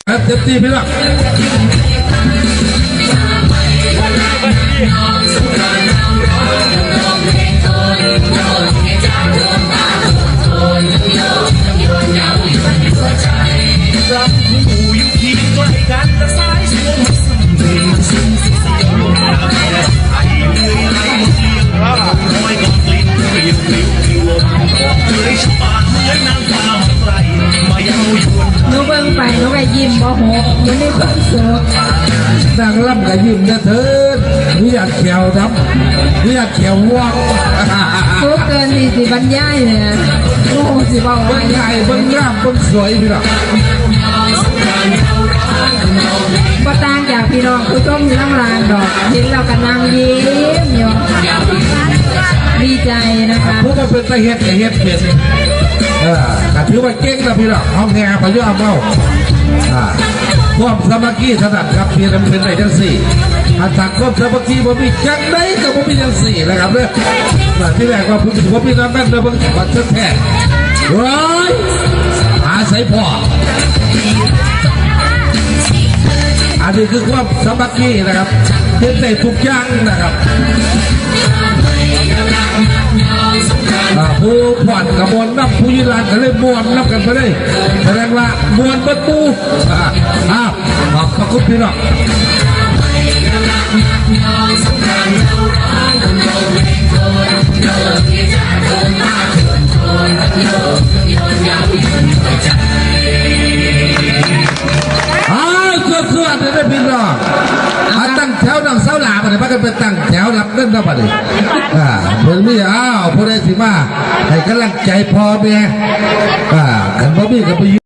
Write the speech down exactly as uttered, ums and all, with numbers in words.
ครับ เต็มที่พี่น้อง หนูเบิ่งไปหนูก็ยิ้มบ่หกหนูมีความสุข นางรำก็ยิ้มนะเถิด มีหยาดแขวดำ มีหยาดแขววอก ทุกเกินที่สิบรรยายเนี่ยโอ้โหสิบอก เบิ่ ว่าง ไงเบิ่งงามเบิ่งสวยพี่น้อง ก็ต่างจากพี่น้องผู้ชมอยู่ทั้งลานดอกเห็นเราก็นั่งยิ้มอยู่ดีใจนะคะ ผู้ก็เป็นตาเฮ็ดก็เฮ็ดเป็น เออก็ถือว่าเก่งนะพี่น้อง ห้องแฮพยอมเอาอ่าความสามัคคีถนัดครับเพียงเป็นได้จังสี่อันสังคมสามัคคีบ่มีจังไดก็บ่มีจังสี่นะครับเด้ออ่าที่แรกว่าผมผมมีน้ำแม่นนะเบิ่งบัตรแท้ว้ายหาใส่พ่อ อันนี้คือความสามัคคีนะครับเฮ็ดได้ทุกอย่างนะครับ อ่าผู้ผ่อนกับมวลน้ำผู้ยืนลานก็เลยมวลน้ำกันไปเลยแสดงว่ามวลเบิดหมู่อ่าอ่าขอบพระคุณพี่น้อง อ้าวสวดๆเด้อพี่น้องอ่าตั้งแถวน้องสาวหลาบัดนี้พากันไปตั้งแถวรับเงินเนาะบัดนี้อ่าเพิ่นมีอ้าวผู้ใดสิมาให้กำลังใจพ่อแม่อ่าคันบ่มีก็ไป